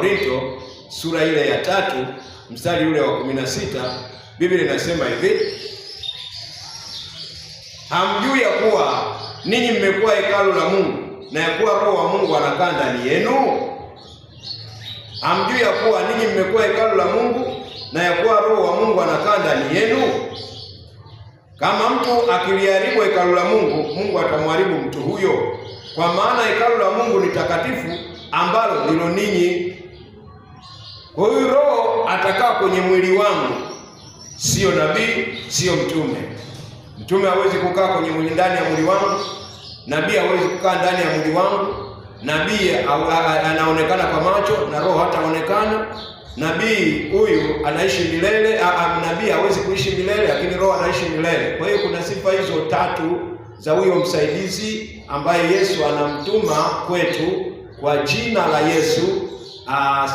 Wakorinto sura ile ya 3 mstari ule wa 16, Biblia inasema hivi: hamjui ya kuwa ninyi mmekuwa hekalu la Mungu na ya kuwa Roho wa Mungu anakaa ndani yenu? Hamjui ya kuwa ninyi mmekuwa hekalu la Mungu na ya kuwa Roho wa Mungu anakaa ndani yenu? Kama mtu akiliharibu hekalu la Mungu, Mungu atamharibu mtu huyo, kwa maana hekalu la Mungu ni takatifu, ambalo ndilo ninyi. Kwa hiyo Roho atakaa kwenye mwili wangu, sio nabii, sio mtume. Mtume hawezi kukaa kwenye mwili, ndani ya mwili wangu. Nabii hawezi kukaa ndani ya mwili wangu. Nabii anaonekana kwa macho na Roho hataonekana. Nabii huyu anaishi milele. Nabii hawezi kuishi milele, lakini Roho anaishi milele. Kwa hiyo kuna sifa hizo tatu za huyo msaidizi ambaye Yesu anamtuma kwetu kwa jina la Yesu.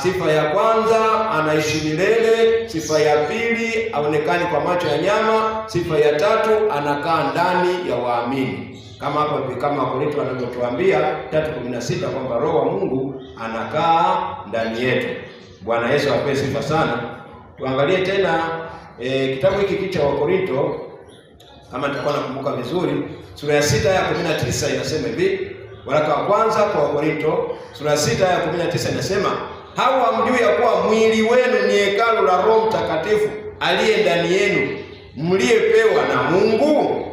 Sifa ya kwanza anaishi milele, sifa ya pili haonekani kwa macho ya nyama, sifa ya tatu anakaa ndani ya waamini, kama hapa kama Wakorintho wanavyotuambia 3:16 kwamba Roho wa Mungu anakaa ndani yetu. Bwana Yesu apewe sifa sana. Tuangalie tena kitabu hiki cha Wakorintho, kama nitakuwa nakumbuka vizuri, sura ya 6 ya 19 inasema hivi. Waraka wa kwanza kwa Wakorintho sura ya 6 ya 19 inasema, hao hamjui ya kuwa mwili wenu ni hekalu la Roho Mtakatifu aliye ndani yenu, mliyepewa na Mungu?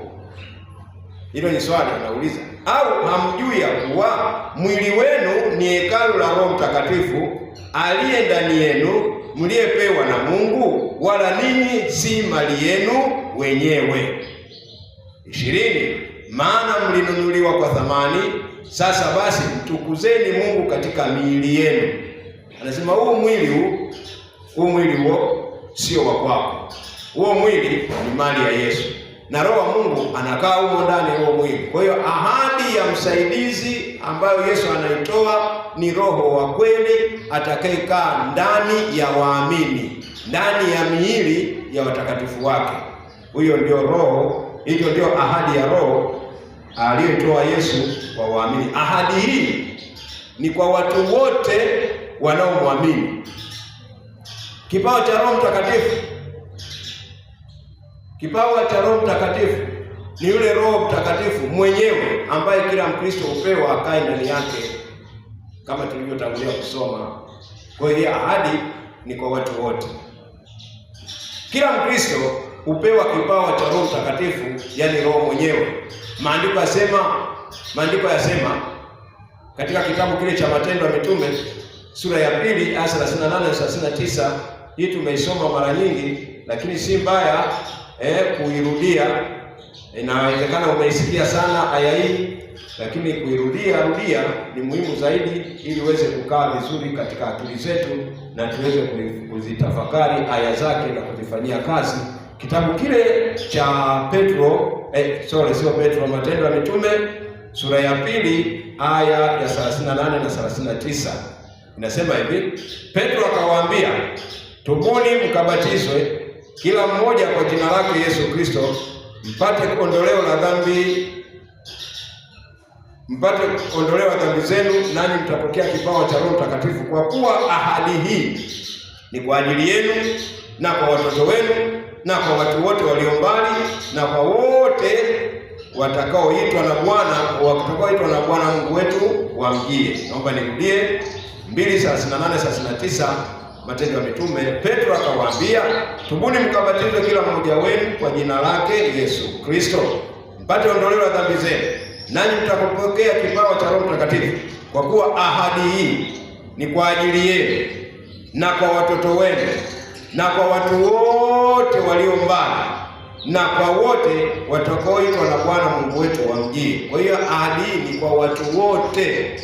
Hilo ni swali anauliza. Au hamjui ya kuwa mwili wenu ni hekalu la Roho Mtakatifu aliye ndani yenu, mliyepewa na Mungu, wala ninyi si mali yenu wenyewe? 20 Maana mlinunuliwa kwa thamani, sasa basi mtukuzeni Mungu katika miili yenu. Anasema huu mwili huu mwili huo sio wa kwako, huo mwili ni mali ya Yesu, na Roho wa Mungu anakaa humo ndani huo mwili. Kwa hiyo ahadi ya msaidizi ambayo Yesu anaitoa ni Roho wa kweli atakayekaa ndani ya waamini, ndani ya miili ya watakatifu wake. Huyo ndio Roho, hiyo ndio ahadi ya Roho aliyoitoa Yesu kwa waamini. Ahadi hii ni kwa watu wote wanaomwamini. Kipawa cha Roho Mtakatifu, kipawa cha Roho Mtakatifu ni yule Roho Mtakatifu mwenyewe ambaye kila Mkristo hupewa akae ndani yake, kama tulivyotangulia kusoma. Kwa hiyo ahadi ni kwa watu wote. Kila Mkristo hupewa kipawa cha Roho Mtakatifu, yani Roho mwenyewe. Maandiko yasema katika kitabu kile cha Matendo ya Mitume sura ya 2 aya 38 na 39. Hii tumeisoma mara nyingi, lakini si mbaya kuirudia. Inawezekana umeisikia sana aya hii, lakini kuirudia rudia ni muhimu zaidi, ili uweze kukaa vizuri katika akili zetu na tuweze kuzitafakari aya zake na kuzifanyia kazi. Kitabu kile cha Petro, sio Petro, Matendo ya Mitume sura ya 2 aya ya 38 na 39 inasema hivi: Petro akawaambia, tubuni mkabatizwe kila mmoja kwa jina lake Yesu Kristo, mpate kuondolewa na dhambi, mpate kuondolewa dhambi zenu, nanyi mtapokea kipawa cha Roho Mtakatifu, kwa kuwa ahadi hii ni kwa ajili yenu na kwa watoto wenu na kwa watu wote walio mbali na kwa wote watakaoitwa na Bwana, watakaoitwa na Bwana Mungu wetu wamjie. Naomba nirudie 2:38 39, Matendo ya Mitume. Petro akawaambia, tubuni mkabatizwe kila mmoja wenu kwa jina lake Yesu Kristo, mpate ondoleo la dhambi zenu, nanyi mtakapokea kipawa cha Roho Mtakatifu, kwa kuwa ahadi hii ni kwa ajili yenu na kwa watoto wenu na kwa watu wote walio mbali na kwa wote watakaoitwa na Bwana Mungu wetu wamjie. Kwa hiyo ahadi hii ni kwa watu wote